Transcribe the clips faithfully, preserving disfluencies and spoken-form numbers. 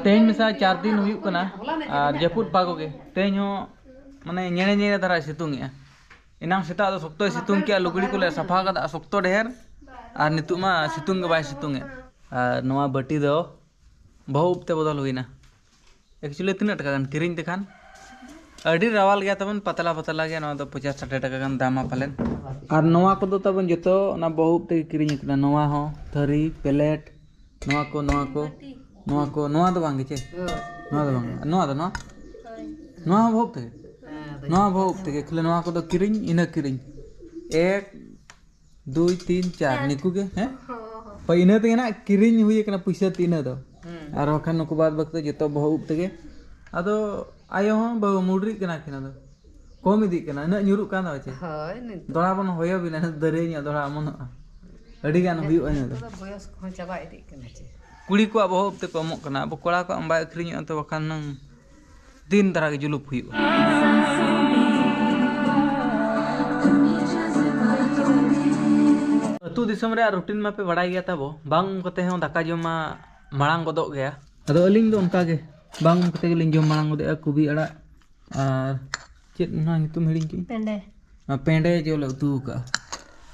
ᱛᱮᱦᱮᱧ ᱢᱮᱥᱟ ᱪᱟᱨ ᱫᱤᱱ ᱦᱩᱭᱩᱜ ᱠᱟᱱᱟ ᱟᱨ ᱡᱟᱹᱯᱩᱫ ᱯᱟᱜᱚ ᱜᱮ᱾ ᱛᱮᱦᱮᱧ ᱦᱚᱸ ᱢᱟᱱᱮ ᱧᱮᱲᱮ ᱧᱮᱲᱮ ᱫᱷᱟᱨᱟᱭ ᱥᱤᱛᱩᱝ ᱮᱜᱼᱟ᱾ ᱮᱱᱟᱝ ᱥᱮᱛᱟᱜ ᱫᱚ ᱥᱚᱠᱛᱚᱭ ᱥᱤᱛᱩᱝ ᱠᱮᱜᱼᱟ, ᱞᱩᱜᱽᱲᱤ ᱠᱚᱞᱮ ᱥᱟᱯᱷᱟ ᱠᱟᱫᱟ ᱥᱚᱠᱛᱚ ᱰᱷᱮᱨ, ᱟᱨ ᱱᱤᱛᱚᱜ ᱢᱟ ᱥᱤᱛᱩᱝ ᱜᱮ ᱵᱟᱭ ᱥᱤᱛᱩᱝ ᱮᱫ᱾ ᱟᱨ ᱱᱚᱣᱟ ᱵᱟᱹᱴᱤ ᱫᱚ ᱵᱟᱹᱦᱩ ᱩᱵ ᱛᱮ ᱵᱚᱫᱚᱞ ᱦᱩᱭᱱᱟ᱾ Actually ᱛᱤᱱᱟᱹᱜ ᱴᱟᱠᱟ ᱜᱟᱱ ᱠᱤᱨᱤᱧ ᱛᱮᱠᱷᱟᱱ? ᱟᱹᱰᱤ ᱨᱟᱣᱟᱞ ᱜᱮᱭᱟ ᱛᱟᱵᱚᱱ, ᱯᱟᱛᱞᱟ ᱯᱟᱛᱞᱟ ᱜᱮᱭᱟ᱾ ᱱᱚᱣᱟ ᱫᱚ ᱯᱚᱪᱟᱥ ᱥᱟᱴᱷᱮ ᱴᱟᱠᱟ ᱜᱟᱱ ᱫᱟᱢᱟ ᱯᱟᱞᱮᱱ᱾ ᱟᱨ ᱱᱚᱣᱟ ᱠᱚᱫᱚ ᱛᱟᱵᱚᱱ ᱡᱚᱛᱚ ᱚᱱᱟ ᱵᱟᱹᱦᱩ ᱩᱵ ᱛᱮᱜᱮ ᱠᱤᱨᱤᱧ ᱟᱠᱟᱱᱟ᱾ ᱱᱚᱣᱟ ᱦᱚᱸ ᱛᱷᱟᱹᱨᱤ, ᱯᱞᱮᱴ, ᱱᱚᱣᱟ ᱠᱚ, ᱱᱚᱣᱟ ᱠᱚ, ᱱᱚᱣᱟ ᱠᱚ, ᱱᱚᱣᱟ ᱫᱚ ᱵᱟᱝ ᱜᱮ ᱪᱮ? ᱱᱚᱣᱟ ᱫᱚ ᱵᱟᱝ᱾ ᱱᱚᱣᱟ ᱫᱚ, ᱱᱚᱣᱟ? ᱱᱚᱣᱟ ᱦᱚᱸ ᱵᱟᱹᱦᱩ ᱩᱵ ᱛᱮᱜᱮ? ᱱᱚᱣᱟ ᱵᱟᱹᱦᱩ ᱩᱵ ᱛᱮᱜᱮ, ᱠᱷᱟᱹᱞᱤ ᱱᱚᱣᱟ ᱠᱚᱫᱚ ᱠᱤᱨᱤᱧ, ᱤᱱᱟᱹ ᱠᱤᱨᱤᱧ᱾ ᱮᱠ, ᱫᱩᱭ, ᱛᱤᱱ, ᱪᱟᱨ, ᱱᱤᱠᱩ ᱜᱮ, ᱦᱮᱸ? ᱦᱳᱭ, ᱤᱱᱟᱹ ᱛᱮᱜᱮ ᱱᱟᱜ ᱠᱤᱨᱤᱧ ᱦᱩᱭ ᱟᱠᱟᱱᱟ, ᱯᱩᱭᱥᱟᱹ ᱛᱮ ᱤᱱᱟᱹ ᱫᱚ᱾ ᱟᱨ ᱵᱟᱠᱷᱟᱱ ᱱᱩᱠᱩ ᱵᱟᱫ ᱵᱟᱹᱠᱤ ᱫᱚ ᱡᱚᱛᱚ ᱵᱟᱹᱦᱩ ᱩᱵ ᱛᱮᱜᱮ᱾ ᱟᱫᱚ ᱟᱭᱳ ᱦᱚᱸ ᱵᱟᱹᱦᱩ ᱢᱩᱰᱨᱤᱜ ᱠᱟᱱᱟ ᱠᱤᱱ, ᱟᱫᱚ ᱠᱚᱢ ᱤᱫᱤᱜ ᱠᱟᱱᱟ, ᱩᱱᱟᱹᱜ ᱧᱩᱨᱩᱜ ᱠᱟᱱ ᱫᱚ ᱪᱮ? ᱦᱳᱭ, ᱱᱤᱛᱚᱜ ᱫᱚᱦᱲᱟ ᱵᱚᱱ ᱦᱚᱭᱚ ᱵᱤᱱᱟ, ᱩᱱᱟᱹᱜ ᱫᱟᱹᱨᱭᱟᱹ ᱧᱚᱜ ᱫᱚᱦᱲᱟ ᱚᱢᱚᱱᱚᱜᱼᱟ, ᱟᱹᱰᱤ ᱜᱟᱱ ᱦᱩᱭᱩᱜᱼᱟ ᱤᱱᱟᱹ ᱫᱚ᱾ ᱱᱤᱛᱚᱜ ᱫᱚ ᱵᱚᱭᱚᱥ ᱠᱚᱦᱚᱸ ᱪᱟᱵᱟ ᱤᱫᱤᱜ ᱠᱟᱱᱟ ᱪᱮ᱾ ᱠᱩᱲᱤ ᱠᱚᱣᱟᱜ ᱵᱟᱹᱦᱩ ᱩᱵ ᱛᱮᱠᱚ ᱮᱢᱚᱜ ᱠᱟᱱᱟ, ᱟᱵᱚ ᱠᱚᱲᱟ ᱠᱚᱣᱟᱜ ᱵᱟᱭ ᱟᱹᱠᱷᱨᱤᱧᱚᱜᱼᱟ ᱛᱚ, ᱵᱟᱠᱷᱟᱱ ᱦᱩᱱᱟᱹᱝ ᱫᱤᱱ ᱫᱷᱟᱨᱟ ᱜᱮ ᱡᱩᱞᱩᱯ ᱦᱩᱭᱩᱜᱼᱟ᱾ ᱟᱹᱛᱩ ᱫᱤᱥᱚᱢ ᱨᱮᱭᱟᱜ ᱨᱩᱴᱤᱱ ᱢᱟᱯᱮ ᱵᱟᱲᱟᱭ ᱜᱮᱭᱟ ᱛᱟᱵᱚ, ᱵᱟᱝ ᱩᱢ ᱠᱟᱛᱮ ᱦᱚᱸ ᱫᱟᱠᱟ ᱡᱚᱢ ᱢᱟ ᱢᱟᱲᱟᱝ ᱜᱚᱫᱚᱜ ᱜᱮᱭᱟ᱾ ᱟᱫᱚ ᱟᱹᱞᱤᱧ ᱫᱚ ᱚᱱᱠᱟ ᱜᱮ ᱵᱟᱝ ᱩᱢ ᱠᱟᱛᱮ ᱜᱮᱞᱤᱧ ᱡᱚᱢ ᱢᱟᱲᱟᱝ ᱜᱚᱫᱚᱜᱼᱟ᱾ ᱠᱚᱵᱤ ᱟᱲᱟᱜ ᱟᱨ ᱪᱮᱫ ᱚᱱᱟ ᱧᱩᱛᱩᱢ ᱦᱤᱲᱤᱧ ᱠᱮᱫ? ᱯᱮᱸᱰᱮ᱾ ᱚᱱᱟ ᱯᱮᱸᱰᱮ ᱡᱚ ᱞᱮ ᱩᱛᱩ ᱟᱠᱟᱫᱼᱟ᱾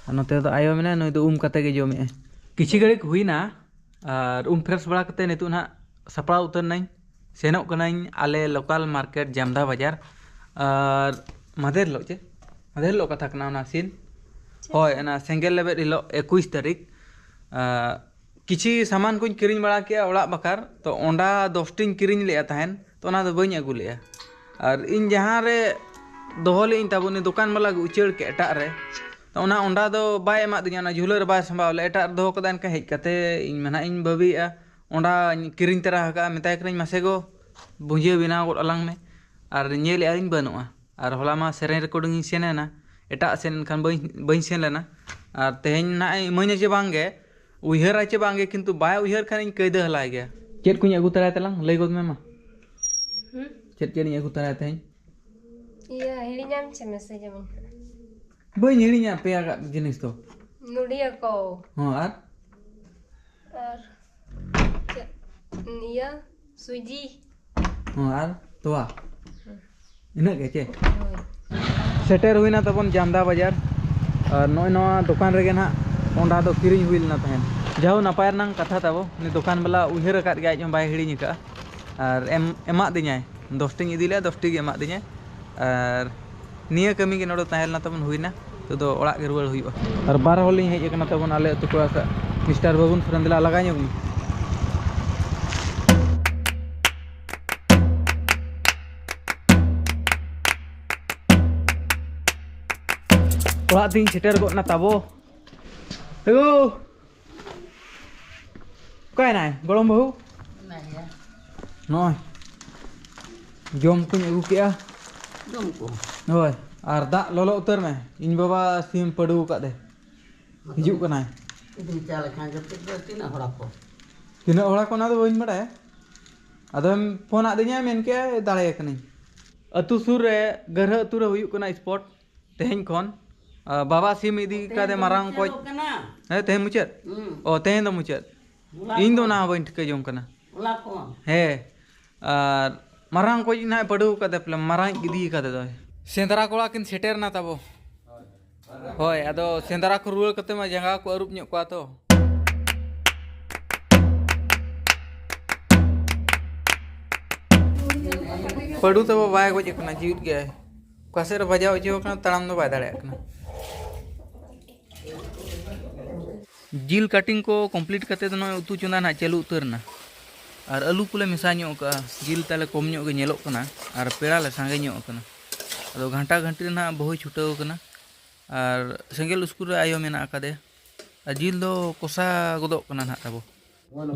ᱟᱨ ᱱᱚᱛᱮ ᱫᱚ ᱟᱭᱳ ᱢᱮᱱᱟᱭᱟ, ᱱᱩᱭ ᱫᱚ ᱩᱢ ᱠᱟᱛᱮ ᱜᱮ ᱡᱚᱢᱮᱜᱼᱟᱭ᱾ ᱠᱤᱪᱷᱤ ᱜᱷᱟᱹᱲᱤᱡ ᱦᱩᱭᱱᱟ ᱟᱨ ᱩᱢ ᱯᱷᱨᱮᱥ ᱵᱟᱲᱟ ᱠᱟᱛᱮ ᱱᱤᱛᱚᱜ ᱱᱟᱦᱟᱜ ᱥᱟᱯᱲᱟᱣ ᱩᱛᱟᱹᱨ ᱱᱟᱹᱧ, ᱥᱮᱱᱚᱜ ᱠᱟᱹᱱᱟᱹᱧ ᱟᱞᱮ ᱞᱳᱠᱟᱞ ᱢᱟᱨᱠᱮᱴ ᱡᱟᱢᱫᱟ ᱵᱟᱡᱟᱨ᱾ ᱟᱨ ᱢᱟᱫᱷᱮᱨ ᱦᱤᱞᱳᱜ ᱪᱮ? ᱢᱟᱫᱷᱮᱨ ᱦᱤᱞᱳᱜ ᱠᱟᱛᱷᱟ ᱠᱟᱱᱟ ᱚᱱᱟ ᱥᱤᱱ᱾ ᱦᱳᱭ, ᱚᱱᱟ ᱥᱮᱸᱜᱮᱞ ᱞᱮᱵᱮᱫ ᱦᱤᱞᱳᱜ ᱮᱠᱩᱥ ᱛᱟᱹᱨᱤᱠᱷ᱾ ᱟᱨ ᱠᱤᱪᱷᱤ ᱥᱟᱢᱟᱱ ᱠᱚᱧ ᱠᱤᱨᱤᱧ ᱵᱟᱲᱟ ᱠᱮᱜᱼᱟ ᱚᱲᱟᱜ ᱵᱟᱠᱷᱟᱨ, ᱛᱚ ᱚᱸᱰᱟ ᱫᱚᱥᱴᱤᱧ ᱠᱤᱨᱤᱧ ᱞᱮᱜᱼᱟ ᱛᱟᱦᱮᱱ, ᱛᱚ ᱚᱱᱟ ᱫᱚ ᱵᱟᱹᱧ ᱟᱹᱜᱩ ᱞᱮᱜᱼᱟ᱾ ᱟᱨ ᱤᱧ ᱡᱟᱦᱟᱸ ᱨᱮ ᱫᱚᱦᱚ ᱞᱮᱜᱼᱟᱹᱧ ᱛᱟᱵᱚ, ᱩᱱᱤ ᱫᱚᱠᱟᱱ ᱵᱟᱞᱟ ᱜᱮ ᱩᱪᱟᱹᱲ ᱠᱮᱜᱼᱟ ᱮᱴᱟᱜ ᱨᱮ᱾ ᱛᱚ ᱚᱱᱟ ᱚᱸᱰᱟ ᱫᱚ ᱵᱟᱭ ᱮᱢᱟᱫᱤᱧᱟ, ᱚᱱᱟ ᱡᱷᱩᱞᱟᱹ ᱨᱮ ᱵᱟᱭ ᱥᱟᱢᱵᱟᱣ ᱞᱮᱜᱼᱟ, ᱮᱴᱟᱜ ᱨᱮ ᱫᱚᱦᱚ ᱠᱟᱫᱟ᱾ ᱮᱱᱠᱷᱟᱱ ᱦᱮᱡ ᱠᱟᱛᱮ ᱤᱧ ᱢᱟ ᱱᱟᱦᱟᱜ ᱤᱧ ᱵᱷᱟᱹᱵᱤᱭᱮᱜᱼᱟ, ᱚᱸᱰᱟᱧ ᱠᱤᱨᱤᱧ ᱛᱚᱨᱟ ᱟᱠᱟᱫᱼᱟ, ᱢᱮᱛᱟᱭ ᱠᱟᱹᱱᱟᱹᱧ, "ᱢᱟᱥᱮ ᱜᱚ, ᱵᱷᱩᱸᱡᱤᱭᱟᱹ ᱵᱮᱱᱟᱣ ᱜᱚᱫ ᱟᱞᱟᱝ ᱢᱮ", ᱟᱨ ᱧᱮᱞᱮᱜᱼᱟ ᱞᱤᱧ ᱵᱟᱹᱱᱩᱜᱼᱟ᱾ ᱟᱨ ᱦᱚᱞᱟ ᱢᱟ ᱥᱮᱨᱮᱧ ᱨᱮᱠᱚᱨᱰᱤᱝ ᱤᱧ ᱥᱮᱱ ᱮᱱᱟ, ᱮᱴᱟᱜ ᱥᱮᱱ ᱮᱱᱠᱷᱟᱱ ᱵᱟᱹᱧ, ᱵᱟᱹᱧ ᱥᱮᱱ ᱞᱮᱱᱟ᱾ ᱟᱨ ᱛᱮᱦᱮᱧ ᱱᱟᱜ ᱮ ᱤᱢᱟᱹᱧᱟ ᱪᱮ ᱵᱟᱝ ᱜᱮ, ᱩᱭᱦᱟᱹᱨᱟ ᱪᱮ ᱵᱟᱝ ᱜᱮ, ᱠᱤᱱᱛᱩ ᱵᱟᱭ ᱩᱭᱦᱟᱹᱨ ᱠᱷᱟᱱ ᱤᱧ ᱠᱟᱹᱭᱫᱟᱹ ᱦᱟᱞᱟᱭ ᱜᱮᱭᱟ᱾ ᱪᱮᱫ ᱠᱚᱧ ᱟᱹᱜᱩ ᱛᱚᱨᱟᱭ ᱛᱟᱞᱟᱝ, ᱞᱟᱹᱭ ᱜᱚᱫ ᱢᱮ ᱢᱟ᱾ ᱦᱩᱸ? ᱪᱮᱫ ᱪᱮᱫ ᱤᱧ ᱟᱹᱜᱩ ᱛᱚᱨᱟᱭᱟ ᱛᱮᱦᱮᱧ? ᱤᱭᱟᱹ, ᱦᱤᱲᱤᱧᱟᱢ ᱪᱮ ᱢᱮᱥᱮᱡᱽ ᱟᱹᱢᱟᱹᱧ ᱦᱟᱸᱜ᱾ ᱵᱟᱹᱧ ᱦᱤᱲᱤᱧᱟ ᱯᱮᱭᱟ ᱜᱟᱱ ᱡᱤᱱᱤᱥ ᱫᱚ᱾ ᱱᱚᱰᱤᱭᱟᱹ ᱠᱚ᱾ ᱦᱚᱸ, ᱟᱨ? ᱟᱨ ᱪᱮᱫ, ᱤᱭᱟᱹ, ᱥᱩᱡᱤ᱾ ᱦᱚᱸ, ᱟᱨ ᱛᱚᱣᱟ᱾ ᱦᱮᱸ᱾ ᱤᱱᱟᱹᱜ ᱜᱮ ᱪᱮ? ᱦᱳᱭ᱾ ᱥᱮᱴᱮᱨ ᱦᱩᱭᱱᱟ ᱛᱟᱵᱚᱱ ᱡᱟᱢᱫᱟ ᱵᱟᱡᱟᱨ᱾ ᱟᱨ ᱱᱚᱜᱼᱚᱭ ᱱᱚᱣᱟ ᱫᱚᱠᱟᱱ ᱨᱮᱜᱮ ᱱᱟᱦᱟᱜ ᱚᱸᱰᱟ ᱫᱚ ᱠᱤᱨᱤᱧ ᱦᱩᱭ ᱞᱮᱱᱟ ᱛᱟᱦᱮᱸᱫ᱾ ᱡᱟᱦᱳ, ᱱᱟᱯᱟᱭ ᱨᱮᱱᱟᱝ ᱠᱟᱛᱷᱟ ᱛᱟᱵᱚ, ᱩᱱᱤ ᱫᱚᱠᱟᱱ ᱵᱟᱞᱟ ᱩᱭᱦᱟᱹᱨ ᱟᱠᱟᱫ ᱜᱮᱭᱟ, ᱟᱡ ᱦᱚᱸ ᱵᱟᱭ ᱦᱤᱲᱤᱧ ᱟᱠᱟᱫᱼᱟ᱾ ᱟᱨ ᱮᱢ, ᱮᱢᱟᱫ ᱫᱤᱧᱟᱭ, ᱫᱚᱥ ᱴᱤᱧ ᱤᱫᱤ ᱞᱮᱫᱼᱟ, ᱫᱚᱥ ᱴᱤ ᱜᱮ ᱮᱢᱟᱫ ᱫᱤᱧᱟᱭ᱾ ᱟᱨ ᱱᱤᱭᱟᱹ ᱠᱟᱹᱢᱤ ᱜᱮ ᱱᱚᱰᱮ ᱛᱟᱦᱮᱸ ᱞᱮᱱᱟ ᱛᱟᱵᱚᱱ, ᱦᱩᱭᱱᱟ᱾ ᱱᱤᱛᱚᱜ ᱫᱚ ᱚᱲᱟᱜ ᱜᱮ ᱨᱩᱣᱟᱹᱲ ᱦᱩᱭᱩᱜᱼᱟ᱾ ᱟᱨ ᱵᱟᱨ ᱦᱚᱲ ᱞᱤᱧ ᱦᱮᱡ ᱟᱠᱟᱱᱟ ᱛᱟᱵᱚᱱ ᱟᱞᱮ ᱟᱹᱛᱩ ᱠᱚᱲᱟ ᱥᱟᱶ᱾ ᱢᱤᱥᱴᱟᱨ ᱵᱟᱹᱵᱩᱱ ᱥᱚᱨᱮᱱ, ᱫᱮᱞᱟ ᱞᱟᱜᱟ ᱧᱚᱜ ᱢᱮ᱾ ᱚᱲᱟᱜ ᱛᱤᱧ ᱥᱮᱴᱮᱨ ᱜᱚᱫ ᱱᱟ ᱛᱟᱵᱚ᱾ ᱮᱜᱳ! ᱚᱠᱟᱭᱮᱱᱟᱭ ᱜᱚᱲᱚᱢ ᱵᱟᱹᱦᱩ? ᱢᱮᱱᱟᱭᱟ᱾ ᱱᱚᱜᱼᱚᱭ ᱡᱚᱢ ᱠᱚᱧ ᱟᱹᱜᱩ ᱠᱮᱜᱼᱟ᱾ ᱡᱚᱢ ᱠᱚ? ᱦᱳᱭ, ᱟᱨ ᱫᱟᱜ ᱞᱚᱞᱚ ᱩᱛᱟᱹᱨ ᱢᱮ᱾ ᱤᱧ ᱵᱟᱵᱟ ᱥᱤᱢ ᱯᱟᱹᱰᱩ ᱟᱠᱟᱫ ᱮ, ᱦᱤᱡᱩᱜ ᱠᱟᱱᱟᱭ᱾ ᱤᱫᱤ ᱪᱟ ᱞᱮᱠᱷᱟᱱ ᱜᱮ ᱛᱤᱱᱟᱹᱜ ᱦᱚᱲ ᱟᱠᱚ? ᱛᱤᱱᱟᱹᱜ ᱦᱚᱲ ᱟᱠᱚ ᱚᱱᱟ ᱫᱚ ᱵᱟᱹᱧ ᱵᱟᱲᱟᱭᱟ, ᱟᱫᱚᱢ ᱯᱷᱳᱱ ᱟᱫᱤᱧᱟ, ᱢᱮᱱ ᱠᱮᱜᱼᱟᱭ ᱫᱟᱲᱮ ᱠᱟᱹᱱᱟᱹᱧ᱾ ᱟᱹᱛᱩ ᱥᱩᱨ ᱨᱮ ᱜᱟᱹᱨᱦᱟᱹ ᱟᱹᱛᱩ ᱨᱮ ᱦᱩᱭᱩᱜ ᱠᱟᱱᱟ ᱥᱯᱳᱨᱴ ᱛᱮᱦᱮᱧ ᱠᱷᱚᱱ᱾ ᱟᱨ ᱵᱟᱵᱟ ᱥᱤᱢ ᱤᱫᱤ ᱠᱟᱫᱮ ᱢᱟᱨᱟᱝ ᱚᱠᱚᱡ᱾ ᱦᱮᱸ, ᱛᱮᱦᱮᱧ ᱢᱩᱪᱟᱹᱫ? ᱦᱩᱸ᱾ ᱚ, ᱛᱮᱦᱮᱧ ᱫᱚ ᱢᱩᱪᱟᱹᱫ᱾ ᱦᱚᱞᱟ ᱤᱧ ᱫᱚ ᱠᱷᱚᱱ᱾ ᱚᱱᱟ ᱦᱚᱸ ᱵᱟᱹᱧ ᱴᱷᱤᱠᱟᱹ ᱡᱚᱝ ᱠᱟᱱᱟ᱾ ᱦᱚᱞᱟ ᱠᱷᱚᱱ᱾ ᱦᱮᱸ, ᱟᱨ ᱢᱟᱨᱟᱝ ᱚᱠᱚᱡ ᱱᱟᱦᱟᱜ ᱯᱟᱹᱰᱩ ᱠᱟᱫᱮ, ᱯᱟᱞᱮ ᱢᱟᱨᱟᱝ ᱤᱫᱤ ᱠᱟᱫᱮ ᱫᱚᱭ᱾ ᱥᱮᱸᱫᱽᱨᱟ ᱠᱚᱲᱟ ᱠᱤᱱ ᱥᱮᱴᱮᱨ ᱮᱱᱟ ᱛᱟᱵᱚ᱾ ᱦᱳᱭ, ᱟᱫᱚ ᱥᱮᱸᱫᱽᱨᱟ ᱠᱚ ᱨᱩᱣᱟᱹᱲ ᱠᱟᱛᱮ ᱢᱟ ᱡᱟᱸᱜᱟ ᱠᱚ ᱟᱹᱨᱩᱵ ᱧᱚᱜ ᱠᱚᱣᱟ ᱛᱚ᱾ ᱯᱟᱹᱰᱩ ᱛᱟᱵᱚ ᱵᱟᱭ ᱜᱚᱡ ᱟᱠᱟᱱᱟ, ᱡᱤᱣᱤᱫ ᱜᱮᱭᱟᱭ᱾ ᱚᱠᱟ ᱥᱮᱫ ᱨᱮ ᱵᱟᱡᱟᱣ ᱦᱚᱪᱚ ᱟᱠᱟᱱᱟ, ᱛᱟᱲᱟᱢ ᱫᱚ ᱵᱟᱭ ᱫᱟᱲᱮᱭᱟᱜ ᱠᱟᱱᱟ᱾ ᱡᱤᱞ ᱠᱟᱴᱤᱝ ᱠᱚ ᱠᱚᱢᱯᱞᱤᱴ ᱠᱟᱛᱮ ᱫᱚ ᱱᱚᱜᱼᱚᱭ ᱩᱛᱩ ᱪᱚᱸᱫᱟ ᱱᱟᱦᱟᱜ ᱪᱟᱹᱞᱩ ᱩᱛᱟᱹᱨ ᱮᱱᱟ᱾ ᱟᱨ ᱟᱹᱞᱩ ᱠᱚᱞᱮ ᱢᱮᱥᱟ ᱧᱚᱜ ᱠᱟᱜᱼᱟ᱾ ᱡᱤᱞ ᱛᱟᱞᱮ ᱠᱚᱢ ᱧᱚᱜ ᱜᱮ ᱧᱮᱞᱚᱜ ᱠᱟᱱᱟ ᱟᱨ ᱯᱮᱲᱟ ᱞᱮ ᱥᱟᱸᱜᱮ ᱧᱚᱜ ᱠᱟᱱᱟ᱾ ᱟᱫᱚ ᱜᱷᱟᱱᱴᱟ ᱜᱷᱟᱱᱴᱤ ᱨᱮ ᱱᱟᱦᱟᱜ ᱵᱟᱹᱦᱩᱭ ᱪᱷᱩᱴᱟᱹᱣ ᱠᱟᱱᱟ᱾ ᱟᱨ ᱥᱮᱸᱜᱮᱞ ᱩᱥᱠᱩᱨ ᱨᱮ ᱟᱭᱳ ᱢᱮᱱᱟᱜ ᱟᱠᱟᱫᱮᱭᱟ᱾ ᱟᱨ ᱡᱤᱞ ᱫᱚ ᱠᱚᱥᱟ ᱜᱚᱫᱚᱜ ᱠᱟᱱᱟ ᱱᱟᱦᱟᱜ ᱛᱟᱵᱚ᱾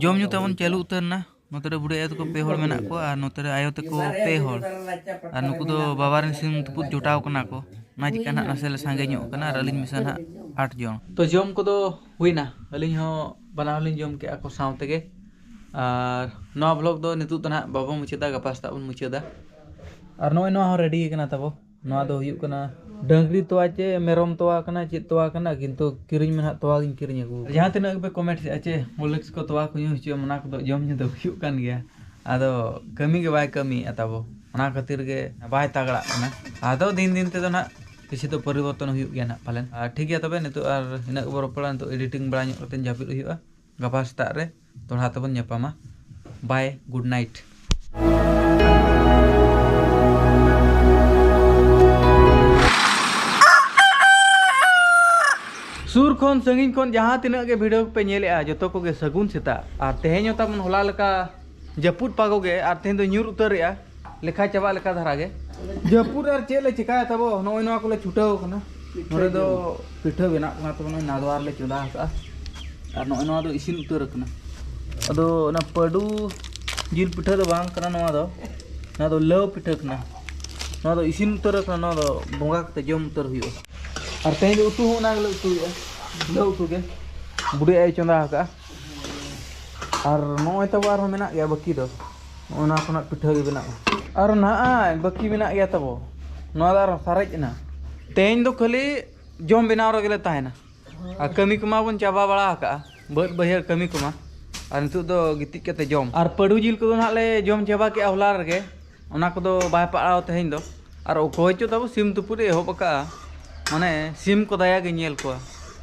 ᱡᱚᱢ ᱧᱩ ᱛᱟᱵᱚᱱ ᱪᱟᱹᱞᱩ ᱩᱛᱟᱹᱨ ᱮᱱᱟ᱾ ᱱᱚᱛᱮ ᱨᱮ ᱵᱩᱰᱷᱤ ᱟᱭᱳ ᱛᱟᱠᱚ ᱯᱮ ᱦᱚᱲ ᱢᱮᱱᱟᱜ ᱠᱚᱣᱟ ᱟᱨ ᱱᱚᱛᱮ ᱨᱮ ᱟᱭᱳ ᱛᱟᱠᱚ ᱯᱮ ᱦᱚᱲ᱾ ᱟᱨ ᱱᱩᱠᱩ ᱫᱚ ᱵᱟᱵᱟ ᱨᱮᱱ ᱥᱤᱢ ᱛᱩᱯᱩᱫ ᱡᱚᱴᱟᱣ ᱠᱟᱱᱟ ᱠᱚ᱾ ᱚᱱᱟ ᱪᱤᱠᱟ ᱱᱟᱦᱟᱜ ᱱᱟᱥᱮ ᱞᱮ ᱥᱟᱸᱜᱮ ᱧᱚᱜ ᱠᱟᱱᱟ ᱟᱨ ᱟᱹᱞᱤᱧ ᱢᱮᱥᱟ ᱱᱟᱦᱟᱜ ᱟᱴ ᱡᱚᱱ᱾ ᱛᱚ ᱡᱚᱢ ᱠᱚᱫᱚ ᱦᱩᱭᱱᱟ, ᱟᱹᱞᱤᱧ ᱦᱚᱸ ᱵᱟᱱᱟ ᱦᱚᱲ ᱞᱤᱧ ᱡᱚᱢ ᱠᱮᱜᱼᱟ ᱠᱚ ᱥᱟᱶ ᱛᱮᱜᱮ᱾ ᱟᱨ ᱱᱚᱣᱟ ᱵᱷᱞᱚᱜ ᱫᱚ ᱱᱤᱛᱚᱜ ᱫᱚ ᱱᱟᱦᱟᱜ ᱵᱟᱵᱚ ᱢᱩᱪᱟᱹᱫᱟ, ᱜᱟᱯᱟ ᱥᱮᱛᱟᱜ ᱵᱚᱱ ᱢᱩᱪᱟᱹᱫᱟ᱾ ᱟᱨ ᱱᱚᱜᱼᱚᱭ ᱱᱚᱣᱟ ᱦᱚᱸ ᱨᱮᱰᱤ ᱠᱟᱱᱟ ᱛᱟᱵᱚ᱾ ᱱᱚᱣᱟ ᱫᱚ ᱦᱩᱭᱩᱜ ᱠᱟᱱᱟ ᱰᱟᱹᱝᱨᱤ ᱛᱚᱣᱟ ᱪᱮ ᱢᱮᱨᱚᱢ ᱛᱚᱣᱟ ᱠᱟᱱᱟ, ᱪᱮᱫ ᱛᱚᱣᱟ ᱠᱟᱱᱟ, ᱠᱤᱱᱛᱩ ᱠᱤᱨᱤᱧ ᱢᱮ ᱱᱟᱦᱟᱜ ᱛᱚᱣᱟ ᱜᱤᱧ ᱠᱤᱨᱤᱧ ᱟᱹᱜᱩ ᱠᱟᱫᱟ᱾ ᱡᱟᱦᱟᱸ ᱛᱤᱱᱟᱹᱜ ᱜᱮᱯᱮ ᱠᱚᱢᱮᱱᱴ ᱮᱫᱼᱟ ᱪᱮ ᱦᱚᱨᱞᱤᱠᱥ ᱠᱚ ᱛᱚᱣᱟ ᱠᱚ ᱧᱩ ᱦᱚᱪᱚᱭᱟ, ᱚᱱᱟ ᱠᱚᱫᱚ ᱡᱚᱢ ᱧᱩ ᱫᱚ ᱦᱩᱭᱩᱜ ᱠᱟᱱ ᱜᱮᱭᱟ᱾ ᱟᱫᱚ ᱠᱟᱹᱢᱤ ᱜᱮ ᱵᱟᱭ ᱠᱟᱹᱢᱤᱭᱮᱫᱼᱟ ᱛᱟᱵᱚ, ᱚᱱᱟ ᱠᱷᱟᱹᱛᱤᱨ ᱜᱮ ᱵᱟᱭ ᱛᱟᱜᱲᱟᱜ ᱠᱟᱱᱟ᱾ ᱟᱫᱚ ᱫᱤᱱ ᱫᱤᱱ ᱛᱮᱫᱚ ᱱᱟᱦᱟᱜ ᱠᱤᱪᱷᱩ ᱫᱚ ᱯᱚᱨᱤᱵᱚᱨᱛᱚᱱ ᱦᱩᱭᱩᱜ ᱜᱮᱭᱟ ᱱᱟᱦᱟᱜ ᱯᱟᱞᱮᱱ᱾ ᱟᱨ ᱴᱷᱤᱠ ᱜᱮᱭᱟ, ᱛᱚᱵᱮ ᱱᱤᱛᱚᱜ ᱟᱨ ᱤᱱᱟᱹᱜ ᱜᱮᱵᱚ ᱨᱚᱯᱚᱲᱟ, ᱱᱤᱛᱚᱜ editing ᱵᱟᱲᱟ ᱧᱚᱜ ᱠᱟᱛᱮ ᱡᱟᱹᱯᱤᱫ ᱦᱩᱭᱩᱜᱼᱟ᱾ ᱜᱟᱯᱟ ᱥᱮᱛᱟᱜ ᱨᱮ ᱫᱚᱦᱲᱟ ᱛᱮᱵᱚᱱ ᱧᱟᱯᱟᱢᱟ᱾ Bye, good night᱾ ᱥᱩᱨ ᱠᱷᱚᱱ ᱥᱟᱺᱜᱤᱧ ᱠᱷᱚᱱ ᱡᱟᱦᱟᱸ ᱛᱤᱱᱟᱹᱜ ᱜᱮ video ᱯᱮ ᱧᱮᱞᱮᱜᱼᱟ, ᱡᱚᱛᱚ ᱠᱚᱜᱮ ᱥᱟᱹᱜᱩᱱ ᱥᱮᱛᱟᱜ᱾ ᱟᱨ ᱛᱮᱦᱮᱧ ᱦᱚᱸ ᱛᱟᱵᱚᱱ ᱦᱚᱞᱟ ᱞᱮᱠᱟ ᱡᱟᱹᱯᱩᱫ ᱯᱟᱜᱚ ᱜᱮ, ᱟᱨ ᱛᱮᱦᱮᱧ ᱫᱚ ᱧᱩᱨ ᱩᱛᱟᱹᱨᱮᱜᱼᱟ ᱞᱮᱠᱷᱟ ᱪᱟᱵᱟᱜ ᱞᱮᱠᱟ ᱫᱷᱟᱨᱟ ᱜᱮ᱾ ᱡᱟᱹᱯᱩᱫ ᱟᱨ ᱪᱮᱫ ᱞᱮ ᱪᱮᱠᱟᱭᱟ ᱛᱟᱵᱚ, ᱱᱚᱜᱼᱚᱭ ᱱᱚᱣᱟ ᱠᱚᱞᱮ ᱪᱷᱩᱴᱟᱹᱣ ᱠᱟᱱᱟ᱾ ᱱᱚᱰᱮ ᱫᱚ ᱯᱤᱴᱷᱟᱹ ᱵᱮᱱᱟᱜ ᱠᱟᱱᱟ ᱛᱟᱵᱚ, ᱱᱚᱜᱼᱚᱭ ᱱᱟᱫᱣᱟ ᱨᱮᱞᱮ ᱪᱚᱸᱫᱟ ᱟᱠᱟᱫᱼᱟ᱾ ᱟᱨ ᱱᱚᱜᱼᱚᱭ ᱱᱚᱣᱟ ᱫᱚ ᱤᱥᱤᱱ ᱩᱛᱟᱹᱨ ᱟᱠᱟᱱᱟ᱾ ᱟᱫᱚ ᱚᱱᱟ ᱯᱟᱹᱰᱩ ᱡᱤᱞ ᱯᱤᱴᱷᱟᱹ ᱫᱚ ᱵᱟᱝ ᱠᱟᱱᱟ ᱱᱚᱣᱟ ᱫᱚ, ᱱᱚᱣᱟ ᱫᱚ ᱞᱟᱹᱣ ᱯᱤᱴᱷᱟᱹ ᱠᱟᱱᱟ᱾ ᱱᱚᱣᱟ ᱫᱚ ᱤᱥᱤᱱ ᱩᱛᱟᱹᱨ ᱟᱠᱟᱱᱟ, ᱱᱚᱣᱟ ᱫᱚ ᱵᱚᱸᱜᱟ ᱠᱟᱛᱮ ᱡᱚᱢ ᱩᱛᱟᱹᱨ ᱦᱩᱭᱩᱜᱼᱟ᱾ ᱟᱨ ᱛᱮᱦᱮᱧ ᱫᱚ ᱩᱛᱩ ᱦᱚᱸ ᱚᱱᱟ ᱜᱮᱞᱮ ᱩᱛᱩᱭᱮᱫᱼᱟ, ᱞᱟᱹᱣ ᱩᱛᱩ ᱜᱮ᱾ ᱵᱩᱰᱤ ᱟᱭᱳ ᱪᱚᱸᱫᱟ ᱟᱠᱟᱫᱼᱟ᱾ ᱟᱨ ᱱᱚᱜᱼᱚᱭ ᱛᱟᱵᱚ ᱟᱨᱦᱚᱸ ᱢᱮᱱᱟᱜ ᱜᱮᱭᱟ ᱵᱟᱹᱠᱤ ᱫᱚ, ᱱᱚᱜᱼᱚ ᱱᱚᱣᱟ ᱠᱷᱚᱱᱟᱜ ᱯᱤᱴᱷᱟᱹ ᱜᱮ ᱵᱮᱱᱟᱜᱼᱟ᱾ ᱟᱨ ᱱᱚᱜᱼᱚᱭ ᱵᱟᱹᱠᱤ ᱢᱮᱱᱟᱜ ᱜᱮᱭᱟ ᱛᱟᱵᱚ, ᱱᱚᱣᱟ ᱫᱚ ᱟᱨᱦᱚᱸ ᱥᱟᱨᱮᱡ ᱮᱱᱟ᱾ ᱛᱮᱦᱮᱧ ᱫᱚ ᱠᱷᱟᱹᱞᱤ ᱡᱚᱢ ᱵᱮᱱᱟᱣ ᱨᱮᱜᱮ ᱞᱮ ᱛᱟᱦᱮᱱᱟ᱾ ᱟᱨ ᱠᱟᱹᱢᱤ ᱠᱚᱢᱟ ᱵᱚᱱ ᱪᱟᱵᱟ ᱵᱟᱲᱟ ᱟᱠᱟᱜᱼᱟ, ᱵᱟᱹᱫᱽ ᱵᱟᱹᱭᱦᱟᱹᱲ ᱠᱟᱹᱢᱤ ᱠᱚᱢᱟ᱾ ᱟᱨ ᱱᱤᱛᱚᱜ ᱫᱚ ᱜᱤᱛᱤᱡ ᱠᱟᱛᱮ ᱡᱚᱢ᱾ ᱟᱨ ᱯᱟᱹᱰᱩ ᱡᱤᱞ ᱠᱚᱫᱚ ᱱᱟᱦᱟᱜ ᱞᱮ ᱡᱚᱢ ᱪᱟᱵᱟ ᱠᱮᱜᱼᱟ ᱦᱚᱞᱟ ᱨᱮᱜᱮ, ᱚᱱᱟ ᱠᱚᱫᱚ ᱵᱟᱭ ᱯᱟᱲᱟᱣ ᱛᱮᱦᱮᱧ ᱫᱚ᱾ ᱟᱨ ᱚᱠᱚᱭ ᱪᱚ ᱛᱟᱵᱚ ᱥᱤᱢ ᱛᱩᱯᱩᱫ ᱮ ᱮᱦᱚᱵ ᱟᱠᱟᱜᱼᱟ, ᱢᱟᱱᱮ ᱥᱤᱢ ᱠᱚ ᱫᱟᱭᱟ ᱜᱮ ᱧᱮᱞ ᱠᱚᱣᱟ᱾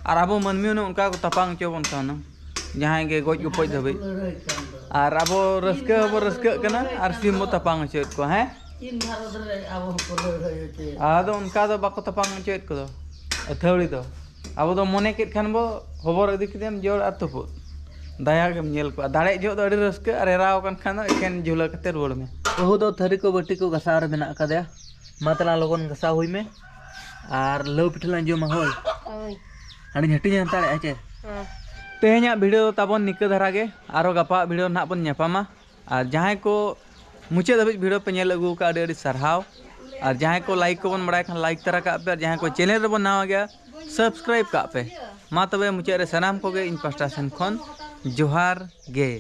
ᱟᱨ ᱟᱵᱚ ᱢᱟᱹᱱᱢᱤ ᱦᱚᱸ ᱚᱱᱠᱟ ᱠᱚ ᱛᱟᱯᱟᱝ ᱦᱚᱪᱚ ᱵᱚᱱ ᱠᱟᱱᱟ, ᱡᱟᱦᱟᱸᱭ ᱜᱮ ᱜᱚᱡ ᱜᱚᱯᱚᱡ ᱫᱷᱟᱹᱵᱤᱡ᱾ ᱟᱨ ᱟᱵᱚ ᱨᱟᱹᱥᱠᱟᱹ ᱦᱚᱸᱵᱚ ᱨᱟᱹᱥᱠᱟᱹᱜ ᱠᱟᱱᱟ ᱟᱨ ᱥᱤᱢ ᱵᱚ ᱛᱟᱯᱟᱝ ᱦᱚᱪᱚᱭᱮᱫ ᱠᱚᱣᱟ, ᱦᱮᱸ? ᱪᱤᱱ ᱵᱷᱟᱨᱚᱛ ᱨᱮ ᱟᱵᱚ ᱦᱚᱸᱠᱚ ᱞᱟᱹᱲᱦᱟᱹᱭ ᱦᱚᱪᱚᱭᱮᱫ᱾ ᱟᱫᱚ ᱚᱱᱠᱟ ᱫᱚ ᱵᱟᱠᱚ ᱛᱟᱯᱟᱝ ᱦᱚᱪᱚᱭᱮᱫ ᱠᱚᱫᱚ ᱟᱹᱛᱷᱟᱹᱣᱲᱤ ᱫᱚ᱾ ᱟᱵᱚ ᱫᱚ ᱢᱚᱱᱮ ᱠᱮᱫ ᱠᱷᱟᱱ ᱵᱚ ᱦᱚᱵᱚᱨ ᱤᱫᱤ ᱠᱮᱫᱮᱭᱟᱢ ᱡᱚᱲ ᱟᱨ ᱛᱩᱯᱩᱫ᱾ ᱫᱟᱭᱟ ᱜᱮᱢ ᱧᱮᱞ ᱠᱚᱣᱟ᱾ ᱫᱟᱲᱮ ᱡᱚᱦᱚᱜ ᱫᱚ ᱟᱹᱰᱤ ᱨᱟᱹᱥᱠᱟᱹ, ᱟᱨ ᱮᱨᱟᱣ ᱟᱠᱟᱱ ᱠᱷᱟᱱ ᱫᱚ ᱮᱠᱮᱱ ᱡᱷᱩᱞᱟᱹ ᱠᱟᱛᱮ ᱨᱩᱣᱟᱹᱲ ᱢᱮ᱾ ᱵᱟᱹᱦᱩ ᱫᱚ ᱛᱷᱟᱹᱨᱤ ᱠᱚ ᱵᱟᱹᱴᱤ ᱠᱚ ᱜᱟᱥᱟᱣ ᱨᱮ ᱢᱮᱱᱟᱜ ᱟᱠᱟᱫᱮᱭᱟ᱾ ᱢᱟ ᱛᱟᱞᱟᱝ ᱞᱚᱜᱚᱱ ᱜᱟᱥᱟᱣ ᱦᱩᱭ ᱢᱮ, ᱟᱨ ᱞᱟᱹᱣ ᱯᱤᱴᱷᱟᱹ ᱞᱟᱝ ᱡᱚᱢᱟ, ᱦᱳᱭ᱾ ᱦᱳᱭ᱾ ᱦᱟᱺᱰᱤᱧ ᱦᱟᱹᱴᱤᱧ ᱦᱟᱛᱟᱲᱮᱜᱼᱟ ᱪᱮ? ᱦᱮᱸ᱾ ᱛᱮᱦᱮᱧᱟᱜ video ᱫᱚ ᱛᱟᱵᱚᱱ ᱱᱤᱠᱟᱹ ᱫᱷᱟᱨᱟ ᱜᱮ, ᱟᱨᱚ ᱜᱟᱯᱟ video ᱱᱟᱦᱟᱜ ᱵᱚᱱ ᱧᱟᱯᱟᱢᱟ᱾ ᱟᱨ ᱡᱟᱦᱟᱸᱭ ᱠᱚ ᱢᱩᱪᱟᱹᱫ ᱫᱷᱟᱹᱵᱤᱡ video ᱯᱮ ᱧᱮᱞ ᱟᱹᱜᱩ ᱟᱠᱟᱫᱼᱟ, ᱟᱹᱰᱤ ᱟᱹᱰᱤ ᱥᱟᱨᱦᱟᱣ᱾ ᱟᱨ ᱡᱟᱦᱟᱸᱭ ᱠᱚ like ᱠᱚᱵᱚᱱ ᱵᱟᱲᱟᱭ ᱠᱷᱟᱱ like ᱛᱟᱨᱟ ᱠᱟᱜ ᱯᱮ, ᱟᱨ ᱡᱟᱦᱟᱸᱭ ᱠᱚ channel ᱨᱮᱵᱚᱱ ᱱᱟᱣᱟ ᱜᱮᱭᱟ, subscribe ᱠᱟᱜ ᱯᱮ᱾ ᱢᱟ ᱛᱚᱵᱮ ᱢᱩᱪᱟᱹᱫ ᱨᱮ ᱥᱟᱱᱟᱢ ᱠᱚᱜᱮ ᱤᱧ ᱯᱟᱦᱴᱟ ᱥᱮᱱ ᱠᱷᱚᱱ ᱡᱚᱦᱟᱨ ᱜᱮ᱾